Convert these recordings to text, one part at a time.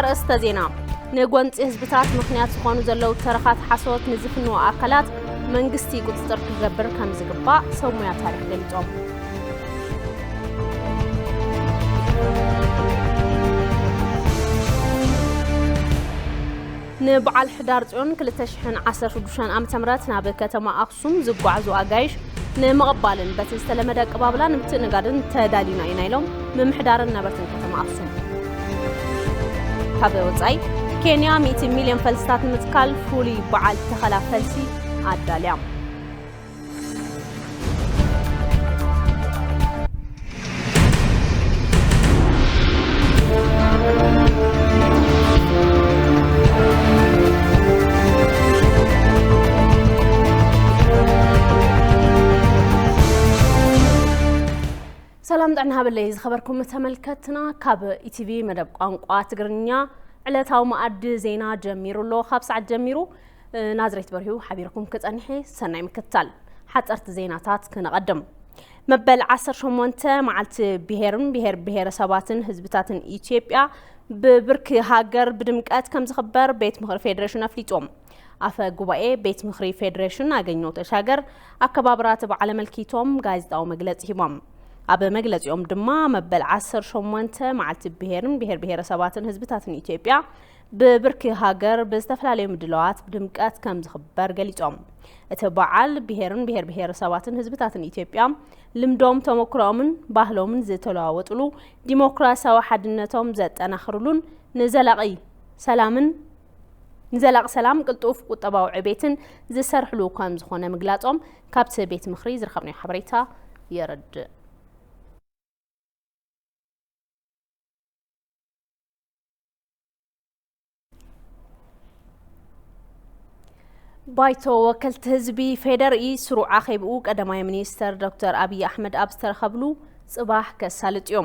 ኣርእስተ ዜና። ንጎንጺ ህዝብታት ምኽንያት ዝኾኑ ዘለዉ ተረኻት ሓሶት ንዝፍንዎ ኣካላት መንግስቲ ቁጽጽር ክገብር ከም ዝግባእ ሰብ ሞያ ታሪኽ ገሊጾም። ንበዓል ሕዳር ጽዮን ክልተ ሽሕን ዓሰርተ ሽዱሽተን ዓመተ ምህረት ናብ ከተማ ኣኽሱም ዝጓዓዙ ኣጋይሽ ንምቕባልን በቲ ዝተለመደ ኣቀባብላ ንምትእንጋድን ተዳሊና ኢና ኢሎም ምምሕዳርን ነበርትን ከተማ ኣኽሱም። ካብ ወጻኢ፣ ኬንያ ሚእቲ ሚልዮን ፈልስታት ንምትካል ፍሉይ በዓል ተኸላ ፈልሲ ኣዳልያ። ሰላም ጥዕና ሃበለይ ዝኸበርኩም ተመልከትና፣ ካብ ኢቲቪ መደብ ቋንቋ ትግርኛ ዕለታዊ መኣዲ ዜና ጀሚሩ ኣሎ። ካብ ሰዓት ጀሚሩ፣ እ፣ ናዝሬት በርሂ ሓቢርኩም ክጸንሕ እየ። ሰናይ ምክትታል። ሓጸርቲ ዜናታት ክነቐድም። መበል ዓሰርተ ሸሞንተ መዓልቲ ብሄርን ብሄር ብሄረሰባትን ህዝብታትን ኢትዮጵያ ብብርኪ ሃገር ብድምቀት ከም ዝኽበር ቤት ምኽሪ ፌዴሬሽን ኣፍሊጡ። ኣፈ ጉባኤ ቤት ምኽሪ ፌዴሬሽን ኣገኘሁ ተሻገር ኣከባብራ እቲ በዓል ኣመልኪቶም ጋዜጣዊ መግለጺ ሂቦም። ኣብ መግለጺኦም ድማ መበል ዓሰርተ ሸሞንተ መዓልቲ ብሄርን ብሄር ብሄረሰባትን ህዝብታትን ኢትዮጵያ ብብርኪ ሃገር ብዝተፈላለዩ ምድላዋት ብድምቀት ከም ዝኽበር ገሊጾም። እቲ በዓል ብሄርን ብሄር ብሄረሰባትን ህዝብታትን ኢትዮጵያ ልምዶም፣ ተመኩሮኦምን ባህሎምን ዝተለዋወጥሉ፣ ዲሞክራሲያዊ ሓድነቶም ዘጠናኽርሉን ንዘላቒ ሰላምን ንዘላቒ ሰላም፣ ቅልጡፍ ቁጠባዊ ዕቤትን ዝሰርሕሉ ከም ዝኾነ ምግላጾም ካብቲ ቤት ምኽሪ ዝረኸብናዮ ሓበሬታ የረድእ። ባይቶ ወከልቲ ህዝቢ ፌደሪኢ ስሩዕ ኣኼብኡ ቀዳማይ ሚኒስተር ዶክተር ኣብይ ኣሕመድ ኣብ ዝተረኸብሉ ጽባሕ ከሳልጥ እዩ።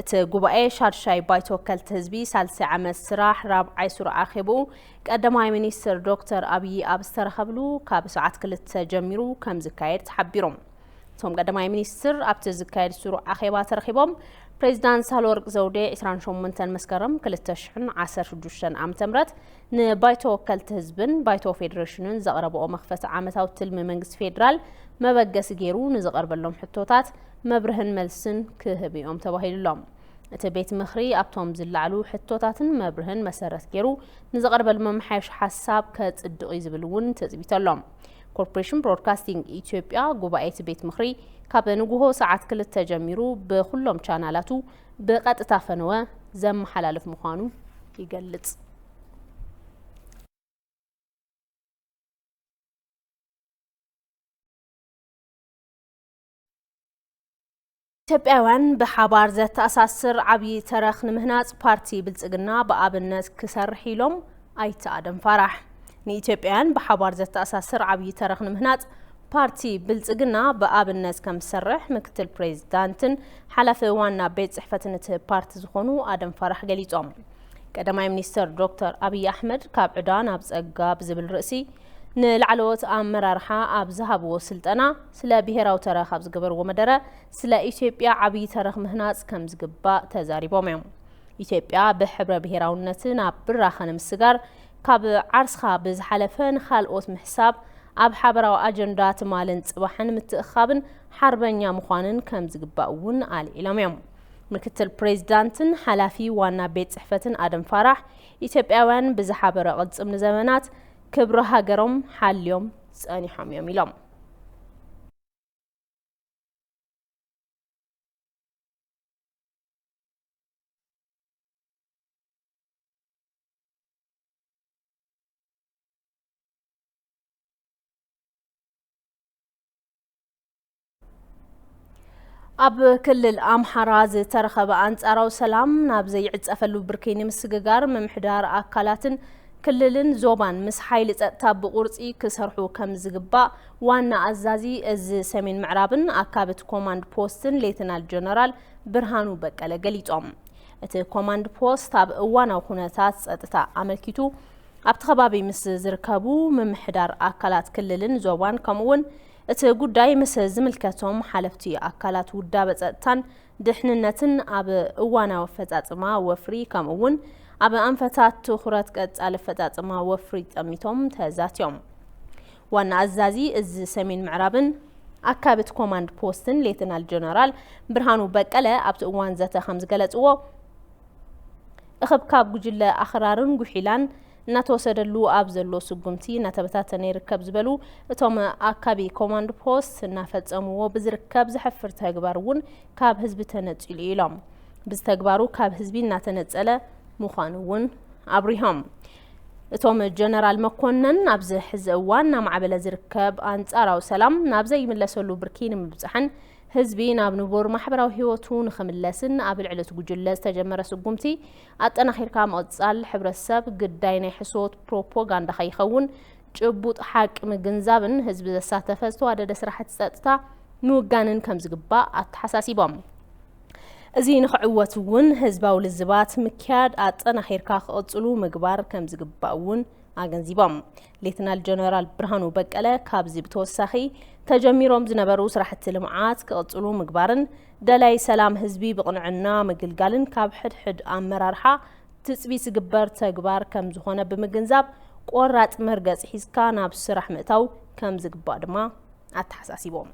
እቲ ጉባኤ ሻድሻይ ባይቶ ወከልቲ ህዝቢ ሳልሳይ ዓመት ስራሕ ራብዓይ ስሩዕ ኣኼብኡ ቀዳማይ ሚኒስትር ዶክተር ኣብይ ኣብ ዝተረኸብሉ ካብ ሰዓት ክልተ ጀሚሩ ከም ዝካየድ ተሓቢሩ። እቶም ቀዳማይ ሚኒስትር ኣብቲ ዝካየድ ስሩዕ ኣኼባ ተረኺቦም ፕሬዚዳንት ሳህለወርቅ ዘውዴ ዕስራን ሸሞንተን መስከረም ክልተ ሽሕን ዓሰርተ ሽዱሽተን ዓመተ ምህረት ንባይቶ ወከልቲ ህዝብን ባይቶ ፌዴሬሽንን ዘቕረብኦ መኽፈቲ ዓመታዊ ትልሚ መንግስቲ ፌዴራል መበገሲ ገይሩ ንዝቐርበሎም ሕቶታት መብርህን መልስን ክህብ እዮም ተባሂሉሎም። እቲ ቤት ምኽሪ ኣብቶም ዝለዓሉ ሕቶታትን መብርህን መሰረት ገይሩ ንዝቐርበሉ መመሓየሺ ሓሳብ ከጽድቕ እዩ ዝብል እውን ትጽቢት ኣሎ። ኮርፖሬሽን ብሮድካስቲንግ ኢትዮጵያ ጉባኤ እቲ ቤት ምኽሪ ካብ ንጉሆ ሰዓት ክልተ ጀሚሩ ብኹሎም ቻናላቱ ብቐጥታ ፈነወ ዘመሓላልፍ ምዃኑ ይገልጽ። ኢትዮጵያውያን ብሓባር ዘተኣሳስር ዓብዪ ተረኽ ንምህናጽ ፓርቲ ብልጽግና ብኣብነት ክሰርሕ ኢሎም ኣይተ ኣደም ፋራሕ። ንኢትዮጵያውያን ብሓባር ዘተኣሳስር ዓብዪ ተረኽ ንምህናጽ ፓርቲ ብልጽግና ብኣብነት ከም ዝሰርሕ ምክትል ፕሬዚዳንትን ሓላፊ ዋና ቤት ጽሕፈትን እቲ ፓርቲ ዝኾኑ ኣደም ፋራሕ ገሊጾም። ቀዳማይ ሚኒስትር ዶክተር ኣብይ ኣሕመድ ካብ ዕዳ ናብ ጸጋ ብዝብል ርእሲ ንላዕለዎት ኣመራርሓ ኣብ ዝሃብዎ ስልጠና ስለ ብሄራዊ ተረኽ ኣብ ዝገበርዎ መደረ ስለ ኢትዮጵያ ዓብዪ ተረኽ ምህናጽ ከም ዝግባእ ተዛሪቦም እዮም። ኢትዮጵያ ብሕብረ ብሄራውነትን ኣብ ብራኸ ንምስጋር ካብ ዓርስኻ ብዝሓለፈ ንኻልኦት ምሕሳብ ኣብ ሓበራዊ ኣጀንዳ ትማልን ጽባሕን ምትእኻብን ሓርበኛ ምዃንን ከም ዝግባእ እውን ኣልዒሎም እዮም። ምክትል ፕሬዚዳንትን ሓላፊ ዋና ቤት ጽሕፈትን ኣደም ፋራሕ፣ ኢትዮጵያውያን ብዝሓበረ ቅልጽም ንዘመናት ክብሪ ሃገሮም ሓልዮም ጸኒሖም እዮም ኢሎም። ኣብ ክልል ኣምሓራ ዝተረኸበ ኣንጻራዊ ሰላም ናብ ዘይዕጸፈሉ ብርኪ ንምስግጋር ምምሕዳር ኣካላትን ክልልን ዞባን ምስ ሓይሊ ጸጥታ ብቑርጺ ክሰርሑ ከም ዝግባእ ዋና ኣዛዚ እዚ ሰሜን ምዕራብን ኣካብት ኮማንድ ፖስትን ሌተናል ጀነራል ብርሃኑ በቀለ ገሊጾም። እቲ ኮማንድ ፖስት ኣብ እዋናዊ ኩነታት ጸጥታ ኣመልኪቱ ኣብቲ ከባቢ ምስ ዝርከቡ ምምሕዳር ኣካላት ክልልን ዞባን ከምኡ እውን እቲ ጉዳይ ምስ ዝምልከቶም ሓለፍቲ ኣካላት ውዳበ ጸጥታን ድሕንነትን ኣብ እዋናዊ ኣፈጻጽማ ወፍሪ ከምኡ እውን ኣብ ኣንፈታት ትኹረት ቀጻሊ ኣፈጻጽማ ወፍሪ ጠሚቶም ተዛትዮም። ዋና ኣዛዚ እዚ ሰሜን ምዕራብን ኣካብት ኮማንድ ፖስትን ሌተናል ጀነራል ብርሃኑ በቀለ ኣብቲ እዋን ዘተ ከም ዝገለጽዎ፣ እኽብካብ ጉጅለ ኣኽራርን ጉሒላን እናተወሰደሉ ኣብ ዘሎ ስጉምቲ እናተበታተነ ይርከብ ዝበሉ እቶም ኣካቢ ኮማንድ ፖስት፣ እናፈጸምዎ ብዝርከብ ዘሕፍር ተግባር እውን ካብ ህዝቢ ተነጺሉ ኢሎም። ብዝተግባሩ ካብ ህዝቢ እናተነጸለ ምዃኑ እውን ኣብሪሆም። እቶም ጀነራል መኮነን ኣብዚ ሕዚ እዋን እናማዕበለ ዝርከብ ኣንጻራዊ ሰላም ናብ ዘይምለሰሉ ብርኪ ንምብጻሕን ህዝቢ ናብ ንቡር ማሕበራዊ ህይወቱ ንኽምለስን ኣብ ልዕሊ እቲ ጉጅለ ዝተጀመረ ስጉምቲ ኣጠናኺርካ ምቕጻል ሕብረተሰብ ግዳይ ናይ ሕሶት ፕሮፓጋንዳ ከይኸውን ጭቡጥ ሓቂ ምግንዛብን ህዝቢ ዘሳተፈ ዝተዋደደ ስራሕቲ ጸጥታ ምውጋንን ከም ዝግባእ ኣተሓሳሲቦም። እዚ ንኽዕወት እውን ህዝባዊ ልዝባት ምክያድ ኣጠናኺርካ ክቕጽሉ ምግባር ከም ዝግባእ እውን ኣገንዚቦም። ሌተናል ጀነራል ብርሃኑ በቀለ ካብዚ ብተወሳኺ ተጀሚሮም ዝነበሩ ስራሕቲ ልምዓት ክቕጽሉ ምግባርን ደላይ ሰላም ህዝቢ ብቕንዕና ምግልጋልን ካብ ሕድሕድ ኣመራርሓ ትጽቢት ዝግበር ተግባር ከም ዝኾነ ብምግንዛብ ቆራጽ መርገጽ ሒዝካ ናብ ስራሕ ምእታው ከም ዝግባእ ድማ ኣተሓሳሲቦም።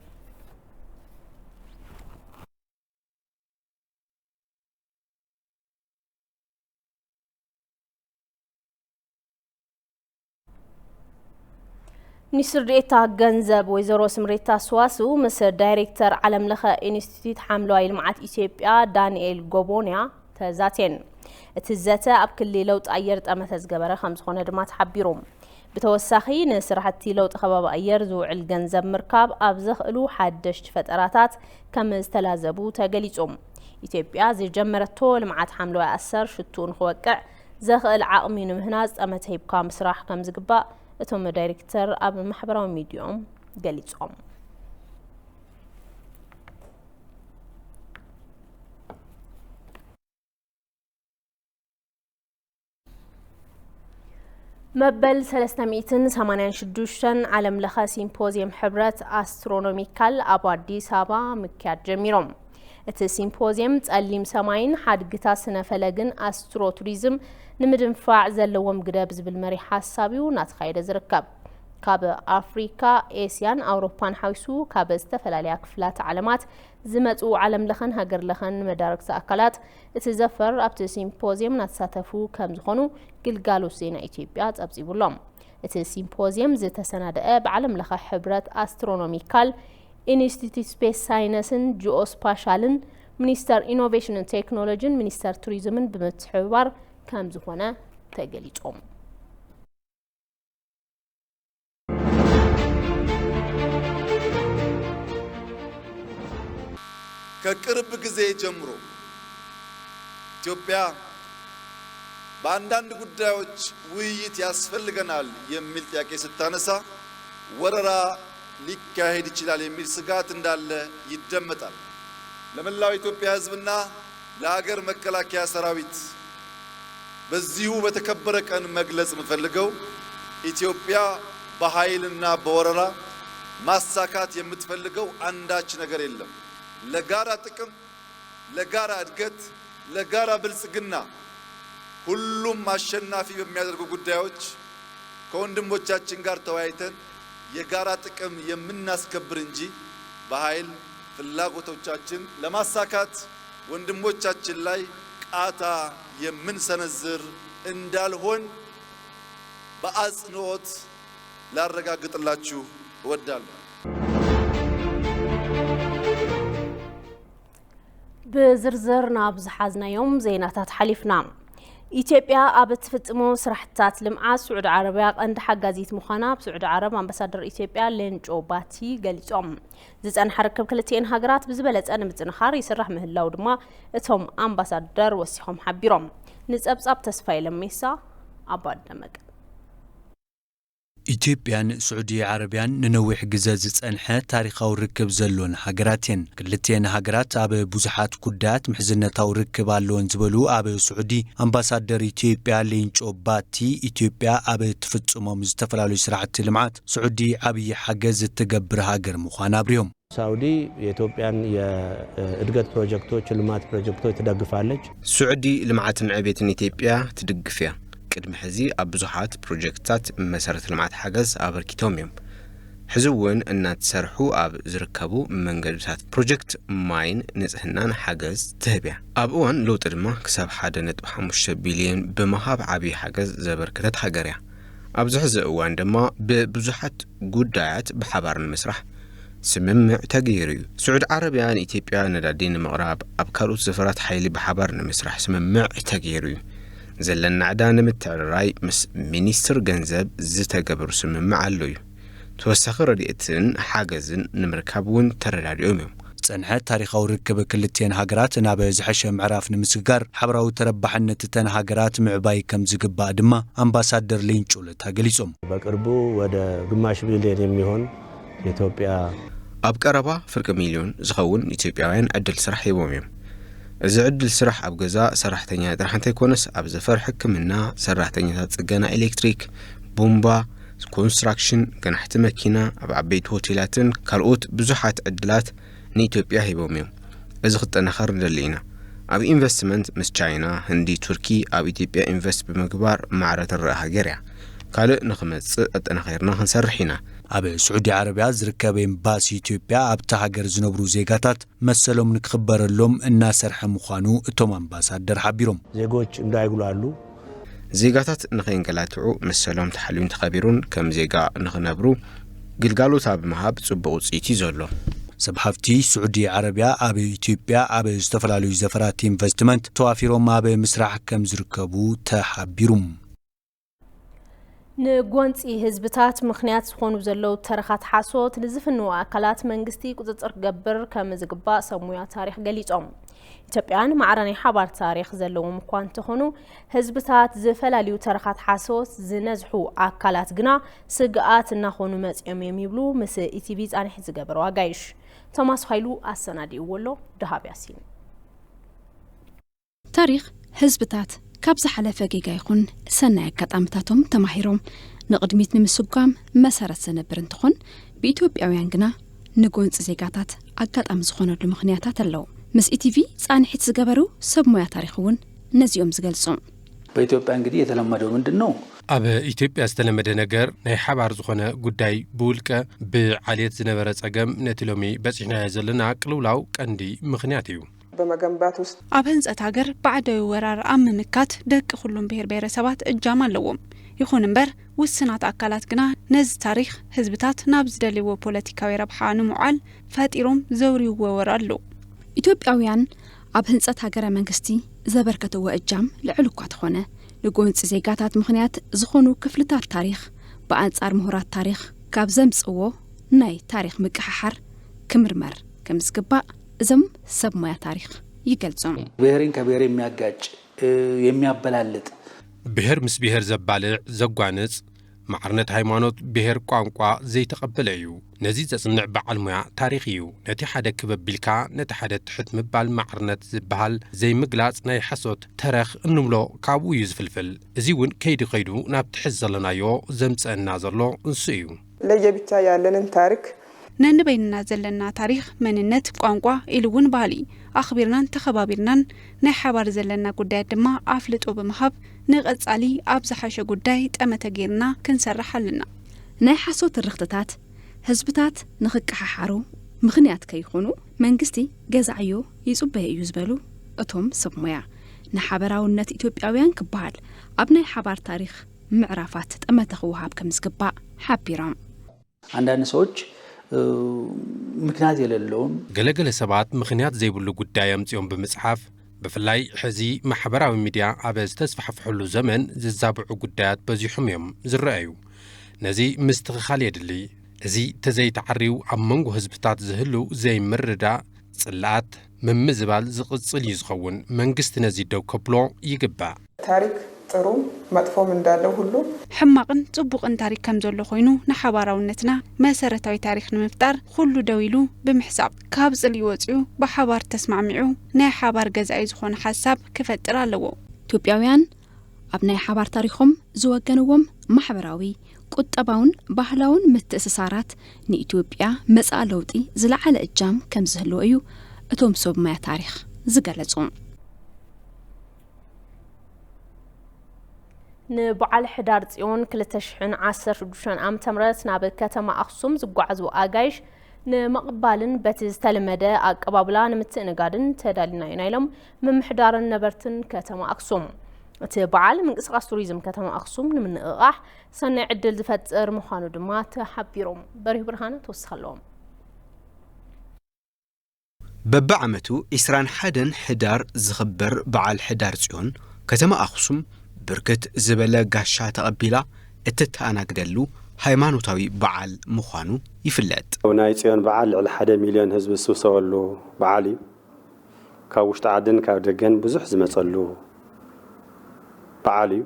ሚኒስትር ዴኤታ ገንዘብ ወይዘሮ ስምሬታ ሰዋስው ምስ ዳይሬክተር ዓለም ለኸ ኢንስቲትዩት ሓምለዋይ ልምዓት ኢትዮጵያ ዳንኤል ጎቦንያ ተዛትየን። እቲ ዘተ ኣብ ክሊ ለውጢ ኣየር ጠመተ ዝገበረ ከም ዝኾነ ድማ ተሓቢሩ። ብተወሳኺ ንስራሕቲ ለውጢ ከባቢ ኣየር ዝውዕል ገንዘብ ምርካብ ኣብ ዘኽእሉ ሓደሽቲ ፈጠራታት ከም ዝተላዘቡ ተገሊጹ። ኢትዮጵያ ዝጀመረቶ ልምዓት ሓምለዋይ ኣሰር ሽትኡ ንኽወቅዕ ዘኽእል ዓቕሚ ንምህናጽ ጠመተ ሂብካ ምስራሕ ከም ዝግባእ እቶም ዳይሬክተር ኣብ ማሕበራዊ ሚዲያኦም ገሊጾም። መበል ሰለስተ ሚእትን ሰማንያን ሽዱሽተን ዓለም ለኸ ሲምፖዚየም ሕብረት ኣስትሮኖሚካል ኣብ ኣዲስ ኣበባ ምክያድ ጀሚሮም። እቲ ሲምፖዚየም ጸሊም ሰማይን ሓድግታት ስነ ፈለግን ኣስትሮ ቱሪዝም ንምድንፋዕ ዘለዎም ግደ ብዝብል መሪ ሓሳብ እዩ እናተኻየደ ዝርከብ። ካብ ኣፍሪካ፣ ኤስያን ኣውሮፓን ሓዊሱ ካብ ዝተፈላለያ ክፍላት ዓለማት ዝመጹ ዓለም ለኸን ሃገር ለኸን መዳርግቲ ኣካላት እቲ ዘፈር ኣብቲ ሲምፖዚየም እናተሳተፉ ከም ዝኾኑ ግልጋሎት ዜና ኢትዮጵያ ጸብጺቡሎም። እቲ ሲምፖዚየም ዝተሰናደአ ብዓለም ለኸ ሕብረት ኣስትሮኖሚካል ኢንስቲትዩት ስፔስ ሳይነስን ጂኦስፓሻልን፣ ሚኒስተር ኢኖቬሽንን ቴክኖሎጂን ሚኒስተር ቱሪዝምን ብምትሕብባር ከም ዝኾነ ተገሊጾም። ከቅርብ ጊዜ ጀምሮ ኢትዮጵያ በአንዳንድ ጉዳዮች ውይይት ያስፈልገናል የሚል ጥያቄ ስታነሳ ወረራ ሊካሄድ ይችላል የሚል ስጋት እንዳለ ይደመጣል። ለመላው የኢትዮጵያ ሕዝብና ለሀገር መከላከያ ሰራዊት በዚሁ በተከበረ ቀን መግለጽ የምፈልገው ኢትዮጵያ በኃይልና በወረራ ማሳካት የምትፈልገው አንዳች ነገር የለም። ለጋራ ጥቅም፣ ለጋራ እድገት፣ ለጋራ ብልጽግና ሁሉም አሸናፊ በሚያደርጉ ጉዳዮች ከወንድሞቻችን ጋር ተወያይተን የጋራ ጥቅም የምናስከብር እንጂ በኃይል ፍላጎቶቻችን ለማሳካት ወንድሞቻችን ላይ ቃታ የምንሰነዝር እንዳልሆን በአጽንኦት ላረጋግጥላችሁ እወዳለሁ። ብዝርዝር ናብ ዝሓዝናዮም ዜናታት ሓሊፍና። ኢትዮጵያ ኣብ እትፍጽሞ ስራሕትታት ልምዓት ስዑዲ ዓረብያ ቀንዲ ሓጋዚት ምዃና ኣብ ስዑዲ ዓረብ ኣምባሳደር ኢትዮጵያ ሌንጮ ባቲ ገሊጾም። ዝጸንሐ ርክብ ክልቲኤን ሃገራት ብዝበለጸ ንምጽንኻር ይስራሕ ምህላው ድማ እቶም ኣምባሳደር ወሲኾም ሓቢሮም። ንጸብጻብ ተስፋዬ ለሜሳ ኣባ ደመቀ። ኢትዮጵያን ስዑዲ ዓረብያን ንነዊሕ ግዘ ዝጸንሐ ታሪኻዊ ርክብ ዘሎን ሃገራት እየን። ክልቲኤን ሃገራት ኣብ ብዙሓት ጉዳያት ምሕዝነታዊ ርክብ ኣለወን ዝበሉ ኣብ ስዑዲ ኣምባሳደር ኢትዮጵያ ሌንጮ ባቲ፣ ኢትዮጵያ ኣብ ትፍጽሞም ዝተፈላለዩ ስራሕቲ ልምዓት ስዑዲ ዓብዪ ሓገዝ እትገብር ሃገር ምዃና ኣብሪሆም። ሳውዲ የኢትዮጵያን የእድገት ፕሮጀክቶች፣ ልማት ፕሮጀክቶች ትደግፋለች። ስዑዲ ልምዓትን ዕቤትን ኢትዮጵያ ትድግፍ እያ። ቅድሚ ሕዚ ኣብ ብዙሓት ፕሮጀክትታት መሰረተ ልምዓት ሓገዝ ኣበርኪቶም እዮም። ሕዚ እውን እናተሰርሑ ኣብ ዝርከቡ መንገድታት ፕሮጀክት ማይን ንፅህናን ሓገዝ ትህብ እያ። ኣብ እዋን ለውጢ ድማ ክሳብ ሓደ ነጥቢ ሓሙሽተ ቢልዮን ብምሃብ ዓብዪ ሓገዝ ዘበርከተት ሃገር እያ። ኣብዚ ሕዚ እዋን ድማ ብብዙሓት ጉዳያት ብሓባር ንምስራሕ ስምምዕ ተገይሩ እዩ። ስዑድ ዓረብያ ንኢትዮጵያ ነዳዲ ንምቕራብ ኣብ ካልኦት ዘፈራት ሓይሊ ብሓባር ንምስራሕ ስምምዕ ተገይሩ እዩ። ዘለና ዕዳ ንምትዕርራይ ምስ ሚኒስትር ገንዘብ ዝተገበሩ ስምምዕ ኣሎ እዩ። ተወሳኺ ረድኤትን ሓገዝን ንምርካብ እውን ተረዳዲኦም እዮም። ዝጸንሐ ታሪኻዊ ርክብ ክልቲኤን ሃገራት ናብ ዝሐሸ ምዕራፍ ንምስግጋር ሓበራዊ ተረባሕነት እተን ሃገራት ምዕባይ ከም ዝግባእ ድማ ኣምባሳደር ሌንጮ ለታ ገሊጾም። በቅርቡ ወደ ግማሽ ቢሊዮን የሚሆን የኢትዮጵያ ኣብ ቀረባ ፍርቂ ሚልዮን ዝኸውን ኢትዮጵያውያን ዕድል ስራሕ ሂቦም እዮም። እዚ ዕድል ስራሕ ኣብ ገዛ ሰራሕተኛ ጥራሕ እንተይኮነስ ኣብ ዘፈር ሕክምና፣ ሰራሕተኛታት ጽገና ኤሌክትሪክ፣ ቡምባ፣ ኮንስትራክሽን፣ ገናሕቲ መኪና፣ ኣብ ዓበይቲ ሆቴላትን ካልኦት ብዙሓት ዕድላት ንኢትዮጵያ ሂቦም እዮም። እዚ ክጠናኸር ንደሊ ኢና። ኣብ ኢንቨስትመንት ምስ ቻይና፣ ህንዲ፣ ቱርኪ ኣብ ኢትዮጵያ ኢንቨስት ብምግባር ማዕረ ትረኣ ሃገር እያ። ካልእ ንኽመጽእ ኣጠናኺርና ክንሰርሕ ኢና። ኣብ ስዑዲ ዓረብያ ዝርከብ ኤምባሲ ኢትዮጵያ ኣብታ ሃገር ዝነብሩ ዜጋታት መሰሎም ንክኽበረሎም እናሰርሐ ምዃኑ እቶም ኣምባሳደር ሓቢሮም። ዜጎች እንዳይጉላሉ ዜጋታት ንኸይንገላትዑ መሰሎም ተሓልዩን ተኸቢሩን ከም ዜጋ ንኽነብሩ ግልጋሎት ኣብ ምሃብ ጽቡቕ ውጽኢት እዩ ዘሎ። ሰብ ሃፍቲ ስዑዲ ዓረብያ ኣብ ኢትዮጵያ ኣብ ዝተፈላለዩ ዘፈራት ኢንቨስትመንት ተዋፊሮም ኣብ ምስራሕ ከም ዝርከቡ ተሓቢሩ። ንጎንፂ ህዝብታት ምኽንያት ዝኾኑ ዘለዉ ተረኻት ሓሶት ንዝፍንዉ ኣካላት መንግስቲ ቁፅፅር ክገብር ከም ዝግባእ ሰብ ሙያ ታሪኽ ገሊፆም። ኢትዮጵያን ማዕረ ናይ ሓባር ታሪኽ ዘለዎም እኳ እንተኾኑ ህዝብታት ዝፈላልዩ ተረኻት ሓሶት ዝነዝሑ ኣካላት ግና ስግኣት እናኾኑ መፂኦም እዮም ይብሉ ምስ ኢቲቪ ፃንሒት ዝገበሩ ኣጋይሽ። ቶማስ ሃይሉ ኣሰናዲእዎ ኣሎ። ደሃብ ያሲን። ታሪኽ ህዝብታት ካብ ዝሓለፈ ጌጋ ይኹን ሰናይ ኣጋጣምታቶም ተማሂሮም ንቕድሚት ንምስጓም መሰረት ዘነብር እንትኾን ብኢትዮጵያውያን ግና ንጎንፂ ዜጋታት ኣጋጣሚ ዝኾነሉ ምኽንያታት ኣለዉ። ምስ ኢቲቪ ፃንሒት ዝገበሩ ሰብ ሞያ ታሪኽ እውን ነዚኦም ዝገልፁ። በኢትዮጵያ እንግዲህ የተለመደው ምንድን ነው? ኣብ ኢትዮጵያ ዝተለመደ ነገር ናይ ሓባር ዝኾነ ጉዳይ ብውልቀ ብዓሌት ዝነበረ ጸገም ነቲ ሎሚ በጺሕናዮ ዘለና ቅልውላው ቀንዲ ምኽንያት እዩ። በመገንባት ውስጥ ኣብ ህንጸት ሃገር ባዕዳዊ ወራር ኣብ ምምካት ደቂ ኩሉም ብሄር ብሄረሰባት እጃም ኣለዎም። ይኹን እምበር ውስናት ኣካላት ግና ነዚ ታሪኽ ህዝብታት ናብ ዝደልይዎ ፖለቲካዊ ረብሓ ንምውዓል ፈጢሮም ዘውርይዎ ወረ ኣሎ። ኢትዮጵያውያን ኣብ ህንጸት ሃገረ መንግስቲ ዘበርከትዎ እጃም ልዑል እኳ ተኾነ፣ ንጎንጺ ዜጋታት ምኽንያት ዝኾኑ ክፍልታት ታሪኽ ብኣንጻር ምሁራት ታሪኽ ካብ ዘምጽእዎ ናይ ታሪኽ ምቅሕሓር ክምርመር ከም ዝግባእ እዞም ሰብ ሞያ ታሪኽ ይገልጹ። ብሔርን ከብሔር የሚያጋጭ፣ የሚያበላልጥ፣ ብሔር ምስ ብሔር ዘባልዕ፣ ዘጓንጽ፣ ማዕርነት ሃይማኖት፣ ብሔር፣ ቋንቋ ዘይተቐበለ እዩ። ነዚ ዘጽንዕ በዓል ሞያ ታሪኽ እዩ። ነቲ ሓደ ክብ ኣቢልካ ነቲ ሓደ ትሕት ምባል ማዕርነት ዝበሃል ዘይምግላጽ ናይ ሓሶት ተረኽ እንብሎ ካብኡ እዩ ዝፍልፍል። እዚ እውን ከይዱ ከይዱ ናብቲ ሕዚ ዘለናዮ ዘምጽአና ዘሎ ንሱ እዩ። ለየብቻ ያለንን ታሪክ ነንበይንና ዘለና ታሪኽ፣ መንነት፣ ቋንቋ ኢሉ እውን ባህሊ ኣኽቢርናን ተኸባቢርናን ናይ ሓባር ዘለና ጉዳያት ድማ ኣፍልጦ ብምሃብ ንቐጻሊ ኣብ ዝሓሸ ጉዳይ ጠመተ ገይርና ክንሰርሕ ኣለና። ናይ ሓሶት ትርኽትታት ህዝብታት ንኽቀሓሓሩ ምኽንያት ከይኾኑ መንግስቲ ገዛዕዮ ይጽበዮ እዩ ዝበሉ እቶም ሰብ ሞያ፣ ንሓበራውነት ኢትዮጵያውያን ክበሃል ኣብ ናይ ሓባር ታሪኽ ምዕራፋት ጠመተ ክወሃብ ከም ዝግባእ ሓቢሮም። አንዳንድ ሰዎች ምክንያት የሌለውን ገለገለ ሰባት ምኽንያት ዘይብሉ ጉዳይ ኣምጺኦም ብምጽሓፍ ብፍላይ ሕዚ ማሕበራዊ ሚድያ ኣብ ዝተስፋሕፍሐሉ ዘመን ዝዛብዑ ጉዳያት በዚሖም እዮም ዝረኣዩ። ነዚ ምስትኽኻል የድሊ። እዚ ተዘይተዓርዩ ኣብ መንጎ ህዝብታት ዝህሉ ዘይምርድዳእ፣ ጽልኣት፣ ምምዝባል ዝቕጽል እዩ ዝኸውን። መንግስቲ ነዚ ደው ከብሎ ይግባእ። ታሪክ ጥሩ መጥፎም እንዳለው ሁሉ ሕማቕን ጽቡቕን ታሪክ ከም ዘሎ ኮይኑ ንሓባራውነትና መሰረታዊ ታሪክ ንምፍጣር ኩሉ ደው ኢሉ ብምሕሳብ ካብ ጽልኢ ወጺኡ ብሓባር ተስማዕሚዑ ናይ ሓባር ገዛኢ ዝኾነ ሓሳብ ክፈጥር ኣለዎ። ኢትዮጵያውያን ኣብ ናይ ሓባር ታሪኾም ዝወገንዎም ማሕበራዊ፣ ቁጠባውን ባህላውን ምትእስሳራት ንኢትዮጵያ መጻኢ ለውጢ ዝለዓለ እጃም ከም ዝህልዎ እዩ እቶም ሰብ ሞያ ታሪኽ ዝገለጹ። ንበዓል ሕዳር ጽዮን ክልተ ሽሕን ዓሰርተ ሽዱሽተን ዓመተ ምህረት ናብ ከተማ ኣኽሱም ዝጓዓዙ ኣጋይሽ ንምቕባልን በቲ ዝተለመደ ኣቀባብላ ንምትእንጋድን ተዳሊና ኢና ኢሎም ምምሕዳርን ነበርትን ከተማ ኣኽሱም። እቲ በዓል ምንቅስቓስ ቱሪዝም ከተማ ኣኽሱም ንምንቕቓሕ ሰናይ ዕድል ዝፈጥር ምዃኑ ድማ ተሓቢሮም። በሪሁ ብርሃነ ተወስኽ ኣለዎም። በብዓመቱ ዒስራን ሓደን ሕዳር ዝኽበር በዓል ሕዳር ጽዮን፣ ከተማ ኣኽሱም ብርክት ዝበለ ጋሻ ተቐቢላ እትተኣናግደሉ ሃይማኖታዊ በዓል ምዃኑ ይፍለጥ። ናይ ጽዮን በዓል ልዕሊ ሓደ ሚልዮን ህዝቢ ዝስብሰበሉ በዓል እዩ። ካብ ውሽጢ ዓድን ካብ ደገን ብዙሕ ዝመጸሉ በዓል እዩ።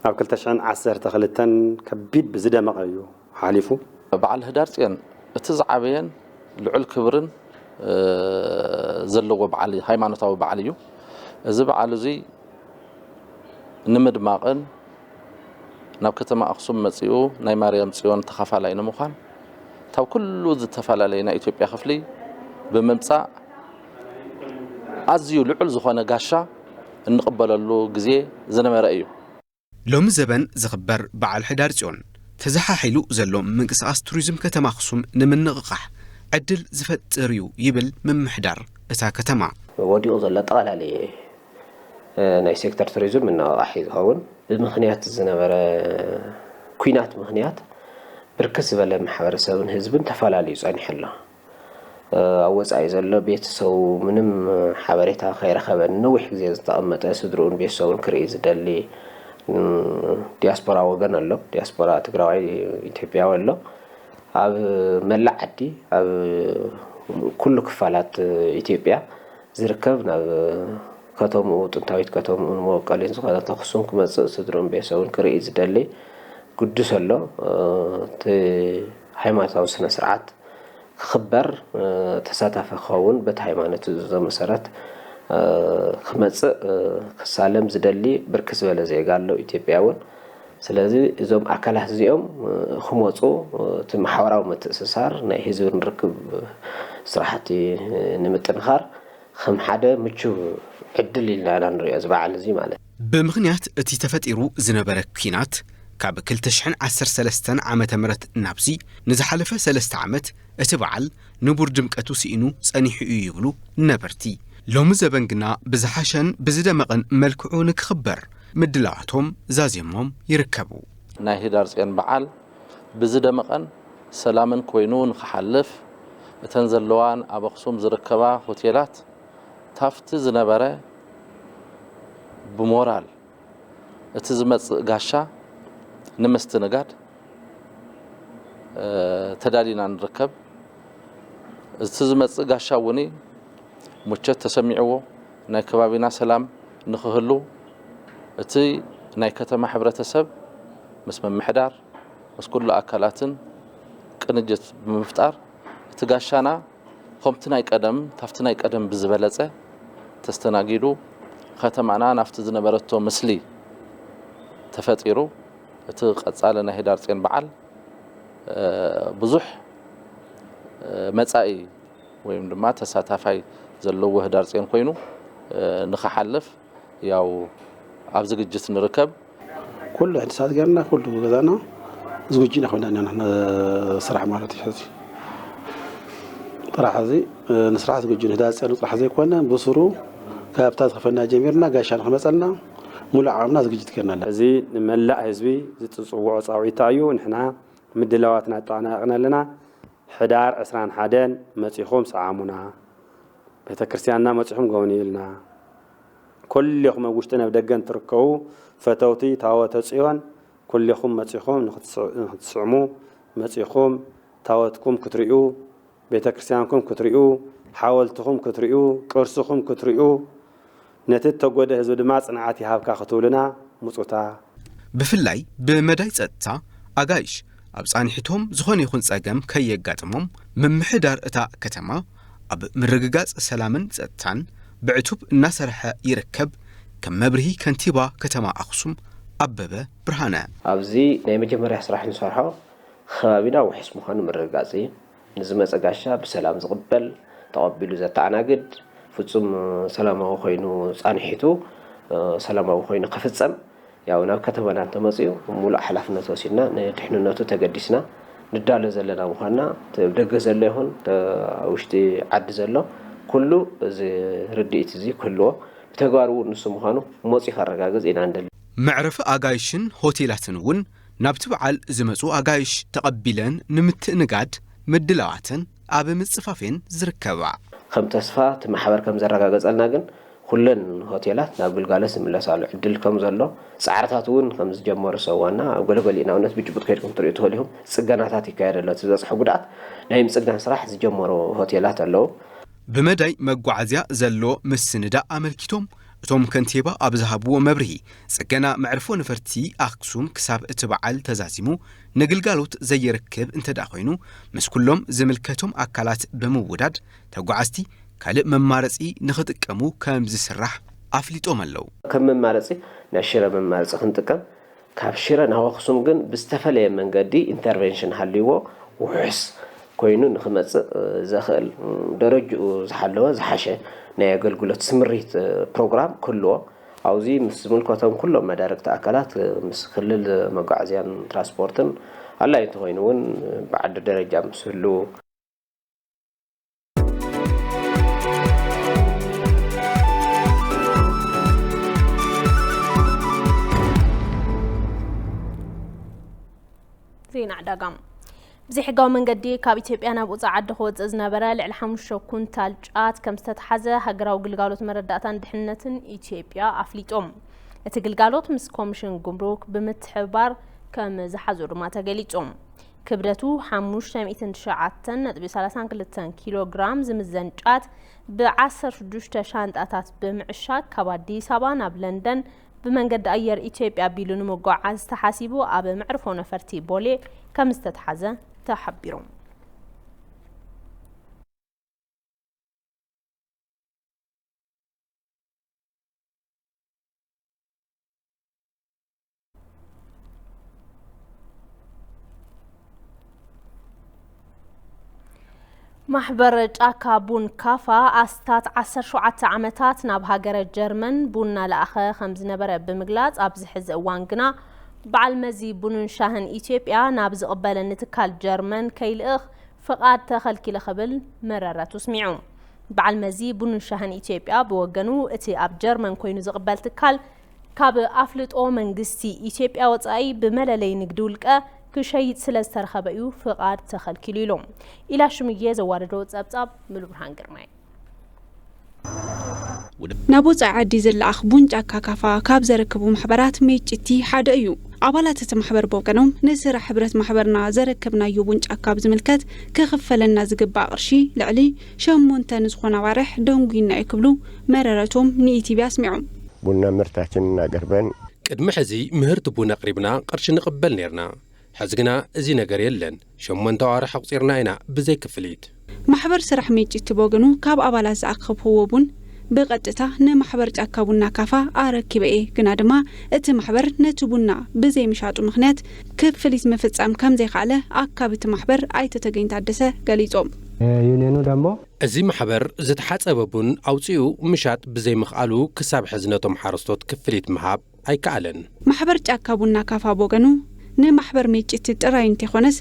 ኣብ ክልተ ሽሕን ዓሰርተ ክልተን ከቢድ ብዝደመቐ እዩ ሓሊፉ። በዓል ህዳር ጽዮን እቲ ዝዓበየን ልዑል ክብርን ዘለዎ በዓል ሃይማኖታዊ በዓል እዩ። እዚ በዓል እዚ ንምድማቕን ናብ ከተማ ኣኽሱም መጺኡ ናይ ማርያም ጽዮን ተኻፋላይ ንምዃን ካብ ኩሉ ዝተፈላለየ ናይ ኢትዮጵያ ክፍሊ ብምምጻእ ኣዝዩ ልዑል ዝኾነ ጋሻ እንቕበለሉ ግዜ ዝነበረ እዩ። ሎሚ ዘበን ዝኽበር በዓል ሕዳር ጽዮን ተዘሓሒሉ ዘሎ ምንቅስቓስ ቱሪዝም ከተማ ኣኽሱም ንምንቕቓሕ ዕድል ዝፈጥር እዩ ይብል ምምሕዳር እታ ከተማ። ወዲቑ ዘሎ ኣጠቓላሊ ናይ ሴክተር ቱሪዝም ምንቕቓሕ እዩ ዝኸውን። ብምኽንያት ዝነበረ ኲናት ምኽንያት ብርክት ዝበለ ማሕበረሰብን ህዝብን ተፈላልዩ ጸኒሑ ኣሎ። ኣብ ወፃኢ ዘሎ ቤተሰቡ ምንም ሓበሬታ ከይረኸበ ንነዊሕ ግዜ ዝተቐመጠ ስድርኡን ቤተሰቡን ክርኢ ዝደሊ ዲያስፖራ ወገን ኣሎ። ዲያስፖራ ትግራዋይ ኢትዮጵያዊ ኣሎ። ኣብ መላእ ዓዲ ኣብ ኩሉ ክፋላት ኢትዮጵያ ዝርከብ ናብ ከተምኡ ጥንታዊት ከተምኡ ንመበቀሊን ዝኾነት ኣኽሱም ክመፅእ ስድርኡን ቤተሰቡን ክርኢ ዝደሊ ግዱስ ኣሎ። እቲ ሃይማኖታዊ ስነ ስርዓት ክኽበር ተሳታፊ ክኸውን በቲ ሃይማኖት ዝእዘዞ መሰረት ክመፅእ ክሳለም ዝደሊ ብርክት ዝበለ ዜጋ ኣሎ ኢትዮጵያ እውን። ስለዚ እዞም ኣካላት እዚኦም ክመፁ እቲ ማሕበራዊ ምትእስሳር ናይ ህዝብን ርክብ ስራሕቲ ንምጥንኻር ከም ሓደ ምቹው ዕድል ኢልና ኢና ንሪኦ እዚ በዓል እዚ ማለት። ብምኽንያት እቲ ተፈጢሩ ዝነበረ ኲናት ካብ ክልተ ሽሕን ዓሰርተ ሰለስተን ዓመተ ምህረት ናብዚ ንዝሓለፈ ሰለስተ ዓመት እቲ በዓል ንቡር ድምቀቱ ስኢኑ ጸኒሑ እዩ ይብሉ ነበርቲ። ሎሚ ዘበን ግና ብዝሓሸን ብዝደመቐን መልክዑ ንክኽበር ምድላዋቶም ዛዜሞም ይርከቡ። ናይ ህዳር ጽዮን በዓል ብዝደመቐን ሰላምን ኮይኑ ንኽሓልፍ እተን ዘለዋን ኣብ ኣኽሱም ዝርከባ ሆቴላት ታፍቲ ዝነበረ ብሞራል እቲ ዝመፅእ ጋሻ ንምስትንጋድ ተዳሊና ንርከብ። እቲ ዝመፅእ ጋሻ እውን ምቾት ተሰሚዕዎ ናይ ከባቢና ሰላም ንክህሉ እቲ ናይ ከተማ ሕብረተሰብ ምስ ምምሕዳር ምስ ኩሉ ኣካላትን ቅንጅት ብምፍጣር እቲ ጋሻና ከምቲ ናይ ቀደም ካብቲ ናይ ቀደም ብዝበለፀ ተስተናጊዱ ከተማና ናብቲ ዝነበረቶ ምስሊ ተፈጢሩ እቲ ቀፃሊ ናይ ህዳር ጼን በዓል ብዙሕ መፃኢ ወይም ድማ ተሳታፋይ ዘለዎ ህዳር ጼን ኮይኑ ንክሓልፍ ያው ኣብ ዝግጅት ንርከብ። ኩሉ ሕድሳት ጌርና ኩሉ ገዛና ዝግጁ ኢና ኮይና ኢና ንሕና ስራሕ ማለት እዩ። ሕዚ ጥራሕ ሕዚ ንስራሕ ዝግጁ ንህዳር ጼን ጥራሕ ዘይኮነ ብስሩ ካብታ ዝኸፈልና ጀሚርና ጋሻ ንክመፀልና ሙሉእ ዓቕምና ዝግጅት ጌርና ኣለና። እዚ ንመላእ ህዝቢ ዝፅውዖ ፃውዒት እዩ። ንሕና ምድላዋትና ኣጠናቂቕና ኣለና። ሕዳር ዕስራን ሓደን መፂኹም ሰዓሙና። ቤተ ክርስቲያንና መፂኹም ጎብንዩልና። ኩሌኹም ኣብ ውሽጥን ኣብ ደገን ትርከቡ ፈተውቲ ታቦተ ፅዮን ኩሌኹም መፂኹም ንክትስዕሙ መፂኹም ታቦትኩም ክትሪኡ ቤተ ክርስቲያንኩም ክትሪኡ ሓወልትኹም ክትሪኡ ቅርስኹም ክትሪኡ ነቲ እተጎድኣ ህዝቢ ድማ ጽንዓት ይሃብካ ክትብሉና ምጹታ። ብፍላይ ብመዳይ ጸጥታ ኣጋይሽ ኣብ ጻንሒቶም ዝኾነ ይኹን ጸገም ከየጋጥሞም ምምሕዳር እታ ከተማ ኣብ ምርግጋጽ ሰላምን ጸጥታን ብዕቱብ እናሰርሐ ይርከብ። ከም መብርሂ ከንቲባ ከተማ ኣኽሱም ኣበበ ብርሃነ። ኣብዚ ናይ መጀመርያ ስራሕ ንሰርሖ ከባቢና ውሕስ ምዃኑ ምርግጋጽ እዩ። ንዝመጸ ጋሻ ብሰላም ዝቕበል፣ ተቐቢሉ ዘተኣናግድ፣ ፍጹም ሰላማዊ ኮይኑ ጻንሒቱ ሰላማዊ ኮይኑ ክፍጸም፣ ያው ናብ ከተማና እንተመጺኡ ሙሉእ ሓላፍነት ወሲድና ንድሕንነቱ ተገዲስና ንዳሎ ዘለና ምዃንና፣ እቲ ኣብ ደገ ዘሎ ይኹን እቲ ኣብ ውሽጢ ዓዲ ዘሎ ኩሉ እዚ ርድኢት እዚ ክህልዎ፣ ብተግባር እውን ንሱ ምዃኑ መጺኡ ከረጋግጽ ኢና እንደሊ። መዕረፊ ኣጋይሽን ሆቴላትን እውን ናብቲ በዓል ዝመጹ ኣጋይሽ ተቐቢለን ንምትእንጋድ ምድላዋተን ኣብ ምጽፋፌን ዝርከባ። ከም ተስፋ እቲ ማሕበር ከም ዘረጋገጸልና ግን ኩለን ሆቴላት ናብ ግልጋሎት ዝምለሳሉ ዕድል ከም ዘሎ፣ ጻዕርታት እውን ከም ዝጀመሩ ሰዋና ኣብ ገለገሊኡ ንኣብነት ብጭቡጥ ከይድኩም ትርእዩ ትኽእሉ ኢኹም። ጽገናታት ይካየድ ኣሎ። እቲ ዝበጽሐ ጉድኣት ናይ ምጽጋን ስራሕ ዝጀመሩ ሆቴላት ኣለዉ። ብመዳይ መጓዓዝያ ዘሎ ምስንዳእ ኣመልኪቶም እቶም ከንቲባ ኣብ ዝሃብዎ መብርሂ፣ ጽገና መዕርፎ ነፈርቲ ኣክሱም ክሳብ እቲ በዓል ተዛዚሙ ንግልጋሎት ዘየርክብ እንተደኣ ኮይኑ፣ ምስ ኩሎም ዝምልከቶም ኣካላት ብምውዳድ ተጓዓዝቲ ካልእ መማረጺ ንኽጥቀሙ ከም ዝስራሕ ኣፍሊጦም ኣለዉ። ከም መማረጺ ናይ ሽረ መማረጺ ክንጥቀም፣ ካብ ሽረ ናብ ኣኽሱም ግን ብዝተፈለየ መንገዲ ኢንተርቬንሽን ሃልይዎ ውሑስ ኮይኑ ንኽመጽእ ዘኽእል ደረጅኡ ዝሓለወ ዝሓሸ ናይ ኣገልግሎት ስምሪት ፕሮግራም ክህልዎ ኣብዚ ምስ ዝምልከቶም ኩሎም መዳርግቲ ኣካላት ምስ ክልል መጓዓዝያን ትራንስፖርትን ኣድላይ እንተኾይኑ እውን ብዓዲ ደረጃ ምስ ህልው ዜና ዕዳጋ። ብዘይሕጋዊ መንገዲ ካብ ኢትዮጵያ ናብ ውፃእ ዓዲ ክወፅእ ዝነበረ ልዕሊ ሓሙሽተ ኩንታል ጫት ከም ዝተትሓዘ ሃገራዊ ግልጋሎት መረዳእታን ድሕንነትን ኢትዮጵያ ኣፍሊጦም። እቲ ግልጋሎት ምስ ኮሚሽን ጉምሩክ ብምትሕብባር ከም ዝሓዞ ድማ ተገሊጹ። ክብደቱ ሓሙሽተ ሚእትን ትሽዓተን ነጥቢ ሰላሳን ክልተን ኪሎ ግራም ዝምዘን ጫት ብ15 ሻንጣታት ብምዕሻግ ካብ ኣዲስ ኣበባ ናብ ለንደን ብመንገዲ ኣየር ኢትዮጵያ ኣቢሉ ንምጉዕዓዝ ተሓሲቡ ኣብ መዕርፎ ነፈርቲ ቦሌ ከም ዝተትሓዘ ተሓቢሩ። ማሕበር ጫካ ቡን ካፋ ኣስታት ዓሰርተ ሸውዓተ ዓመታት ናብ ሃገረ ጀርመን ቡን እናለኣኸ ከም ዝነበረ ብምግላጽ፣ ኣብዚ ሕዚ እዋን ግና በዓል መዚ ቡንን ሻህን ኢትዮጵያ ናብ ዝቕበለኒ ትካል ጀርመን ከይልእኽ ፍቓድ ተኸልኪለ ክብል መረረቱ ኣስሚዑ። በዓል መዚ ቡንን ሻህን ኢትዮጵያ ብወገኑ፣ እቲ ኣብ ጀርመን ኮይኑ ዝቕበል ትካል ካብ ኣፍልጦ መንግስቲ ኢትዮጵያ ወጻኢ ብመለለይ ንግዲ ውልቀ ክሸይጥ ስለ ዝተረኸበ እዩ ፍቓድ ተኸልኪሉ ኢሉ። ኢላ ሽሙየ ዘዋደዶ ጸብጻብ ሙሉብርሃን ግርማይ። ናብ ወጻኢ ዓዲ ዝለኣኽ ቡን ጫካ ካፋ ካብ ዘረክቡ ማሕበራት ሜጭቲ ሓደ እዩ። ኣባላት እቲ ማሕበር ብወገኖም፣ ንስራሕ ሕብረት ማሕበርና ዘረከብናዮ ቡን ጫካ ብዝምልከት ክኽፈለና ዝግባእ ቅርሺ ልዕሊ ሸሞንተ ንዝኾና ኣዋርሕ ደንጉይና እዩ ክብሉ መረረቶም ንኢቲቪ ኣስሚዖም። ቡና ምርታችን እናገርበን ቅድሚ ሕዚ ምህርቲ ቡን ኣቕሪብና ቅርሺ ንቕበል ነይርና። ሕዚ ግና እዚ ነገር የለን። ሸሞንተ ኣዋርሕ ኣቑጺርና ኢና ብዘይ ክፍሊት። ማሕበር ስራሕ ሜጭቲ ብወገኑ፣ ካብ ኣባላት ዝኣከብዎ ቡን ብቐጥታ ንማሕበር ጫካ ቡና ካፋ ኣረኪበ እየ፣ ግና ድማ እቲ ማሕበር ነቲ ቡና ብዘይ ምሻጡ ምኽንያት ክፍሊት ምፍጻም ከም ዘይከኣለ ኣካቢ እቲ ማሕበር ኣይተ ተገኝ ታደሰ ገሊጾም። ዩኒየኑ ደሞ እዚ ማሕበር ዝተሓጸበ ቡን ኣውጺኡ ምሻጥ ብዘይምኽኣሉ፣ ክሳብ ሕዚ ነቶም ሓረስቶት ክፍሊት ምሃብ ኣይከኣለን። ማሕበር ጫካ ቡና ካፋ ብወገኑ፣ ንማሕበር ሜጭቲ ጥራይ እንተይኮነስ፣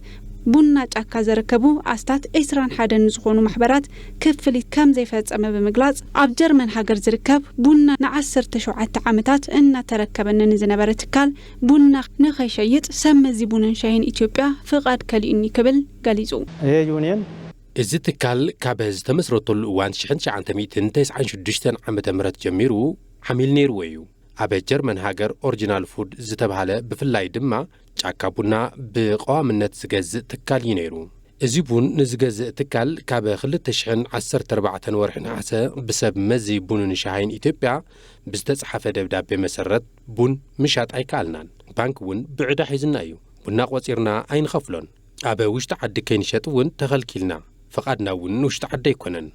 ቡና ጫካ ዘረከቡ ኣስታት ዕስራን ሓደን ንዝኾኑ ማሕበራት ክፍሊት ከም ዘይፈጸመ ብምግላጽ፣ ኣብ ጀርመን ሃገር ዝርከብ ቡና ንዓሰርተ ሸውዓተ ዓመታት እናተረከበኒ ንዝነበረ ትካል ቡና ንኸይሸይጥ ሰብ መዚ ቡንን ሻሂን ኢትዮጵያ ፍቓድ ከሊኡኒ ክብል ገሊጹ። ይሄ ዩኒየን እዚ ትካል ካብ ዝተመስረተሉ እዋን ሽሕን ትሽዓተ ሚእትን ተስዓን ሽዱሽተን ዓመተ ምህረት ጀሚሩ ዓሚል ነይርዎ እዩ። ኣብ ጀርመን ሃገር ኦሪጂናል ፉድ ዝተብሃለ፣ ብፍላይ ድማ ጫካ ቡና ብቐዋምነት ዝገዝእ ትካል እዩ ነይሩ። እዚ ቡን ንዝገዝእ ትካል ካብ ክልተ ሽሕን ዓሰርተ ኣርባዕተን ወርሒ ነሓሰ ብሰብ መዚ ቡንን ሻሂን ኢትዮጵያ ብዝተጻሓፈ ደብዳቤ መሰረት ቡን ምሻጥ ኣይከኣልናን። ባንክ እውን ብዕዳ ሒዙና እዩ። ቡና ቆጺርና ኣይንኸፍሎን። ኣብ ውሽጢ ዓዲ ከይንሸጥ እውን ተኸልኪልና። ፍቓድና እውን ንውሽጢ ዓዲ ኣይኮነን።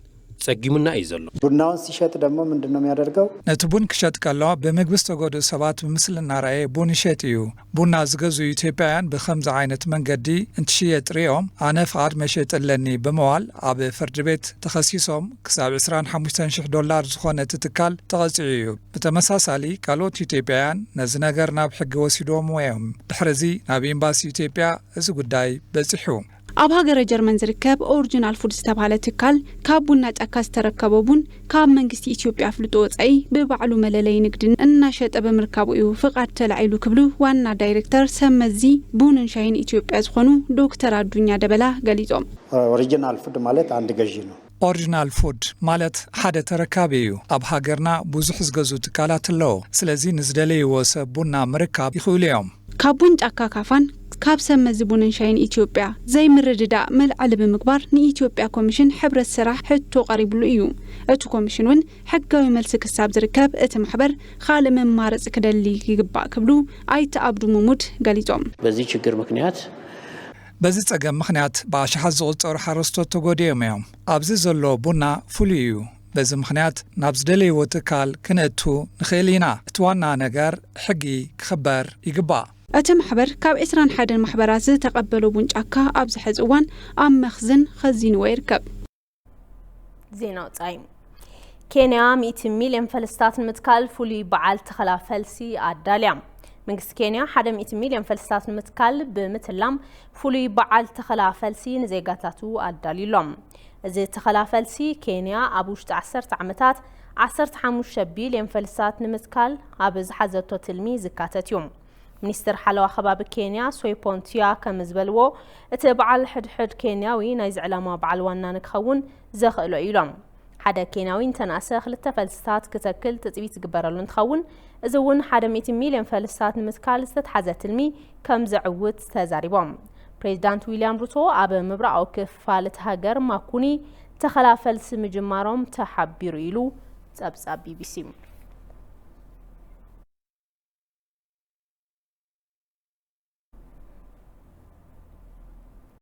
ጸጊሙና እዩ ዘሎ። ቡናውን ሲሸጥ ደግሞ ምንድን ነው የሚያደርገው? ነቲ ቡን ክሸጥ ከሎ፣ ብምግቢ ዝተጎድኡ ሰባት ብምስሊ እናረኣየ ቡን ይሸጥ እዩ። ቡና ዝገዝኡ ኢትዮጵያውያን ብኸምዚ ዓይነት መንገዲ እንትሽየጥ ሪኦም፣ ኣነ ፍቓድ መሸጢ ኣለኒ ብምባል ኣብ ፍርዲ ቤት ተኸሲሶም ክሳብ ዕስራን ሓሙሽተን ሽሕ ዶላር ዝኾነ እቲ ትካል ተቐጺዑ እዩ። ብተመሳሳሊ ካልኦት ኢትዮጵያውያን ነዚ ነገር ናብ ሕጊ ወሲዶምዎ እዮም። ድሕሪ እዚ ናብ ኤምባሲ ኢትዮጵያ እዚ ጉዳይ በጺሑ። ኣብ ሃገረ ጀርመን ዝርከብ ኦሪጂናል ፉድ ዝተባህለ ትካል፣ ካብ ቡና ጫካ ዝተረከቦ ቡን ካብ መንግስቲ ኢትዮጵያ ኣፍልጦ ወፃኢ ብባዕሉ መለለይ ንግድን እናሸጠ ብምርካቡ እዩ ፍቓድ ተላዒሉ ክብሉ ዋና ዳይሬክተር ሰብ መዚ ቡንን ሻሂን ኢትዮጵያ ዝኾኑ ዶክተር ኣዱኛ ደበላ ገሊፆም። ኦሪጂናል ፉድ ማለት አንድ ገዢ ነው። ኦሪጂናል ፉድ ማለት ሓደ ተረካቢ እዩ። ኣብ ሃገርና ብዙሕ ዝገዝኡ ትካላት ኣለዉ። ስለዚ ንዝደለይዎ ሰብ ቡና ምርካብ ይኽእሉ እዮም። ካብ ቡን ጫካ ካፋን ካብ ሰብ መዚ ቡንን ሻሂን ኢትዮጵያ ዘይምርድዳእ መልዓሊ ብምግባር ንኢትዮጵያ ኮሚሽን ሕብረት ስራሕ ሕቶ ቀሪብሉ እዩ። እቲ ኮሚሽን እውን ሕጋዊ መልሲ ክሳብ ዝርከብ እቲ ማሕበር ካልእ መማረፂ ክደሊ ይግባእ ክብሉ ኣይተ ኣብዱ ሙሙድ ገሊፆም። በዚህ ችግር ምክንያት በዚ ጸገም ምኽንያት ብኣሽሓት ዝቑጸሩ ሓረስቶት ተጎዲኦም እዮም። ኣብዚ ዘሎ ቡና ፍሉይ እዩ። በዚ ምኽንያት ናብ ዝደለይዎ ትካል ክነእቱ ንኽእል ኢና። እቲ ዋና ነገር ሕጊ ክኽበር ይግባእ። እቲ ማሕበር ካብ ዕስራን ሓደን ማሕበራት ዝተቐበሎ ቡን ጫካ ኣብዚ ሕዚ እዋን ኣብ መኽዝን ኸዚንዎ ይርከብ። ዜና ወጻኢ። ኬንያ ሚእቲ ሚልዮን ፈልስታት ንምትካል ፍሉይ በዓል ተኸላ ፈልሲ ኣዳልያ። መንግስቲ ኬንያ ሓደ ሚእቲ ሚልዮን ፈልስታት ንምትካል ብምትላም ፍሉይ በዓል ተኸላ ፈልሲ ንዜጋታቱ ኣዳልዩ ኣሎ። እዚ ተኸላ ፈልሲ ኬንያ ኣብ ውሽጢ ዓሰርተ ዓመታት ዓሰርተ ሓሙሽተ ቢልዮን ፈልስታት ንምትካል ኣብ ዝሓዘቶ ትልሚ ዝካተት እዩ። ሚኒስትር ሓለዋ ከባቢ ኬንያ ሶይፖን ቱያ ከም ዝበልዎ፣ እቲ በዓል ሕድሕድ ኬንያዊ ናይዚ ዕላማ በዓል ዋና ንክኸውን ዘኽእሎ እዩ ኢሎም። ሓደ ኬንያዊ እንተነኣሰ ክልተ ፈልስታት ክተክል ትጽቢት ዝግበረሉ እንትኸውን፣ እዚ እውን ሓደ ሚእቲ ሚልዮን ፈልስታት ንምትካል ዝተትሓዘ ትልሚ ከም ዘዕውት ተዛሪቦም። ፕሬዚዳንት ዊልያም ሩቶ ኣብ ምብራቓዊ ክፋል እቲ ሃገር ማኩኒ ተኸላ ፈልሲ ምጅማሮም ተሓቢሩ ኢሉ ጸብጻብ ቢቢሲ።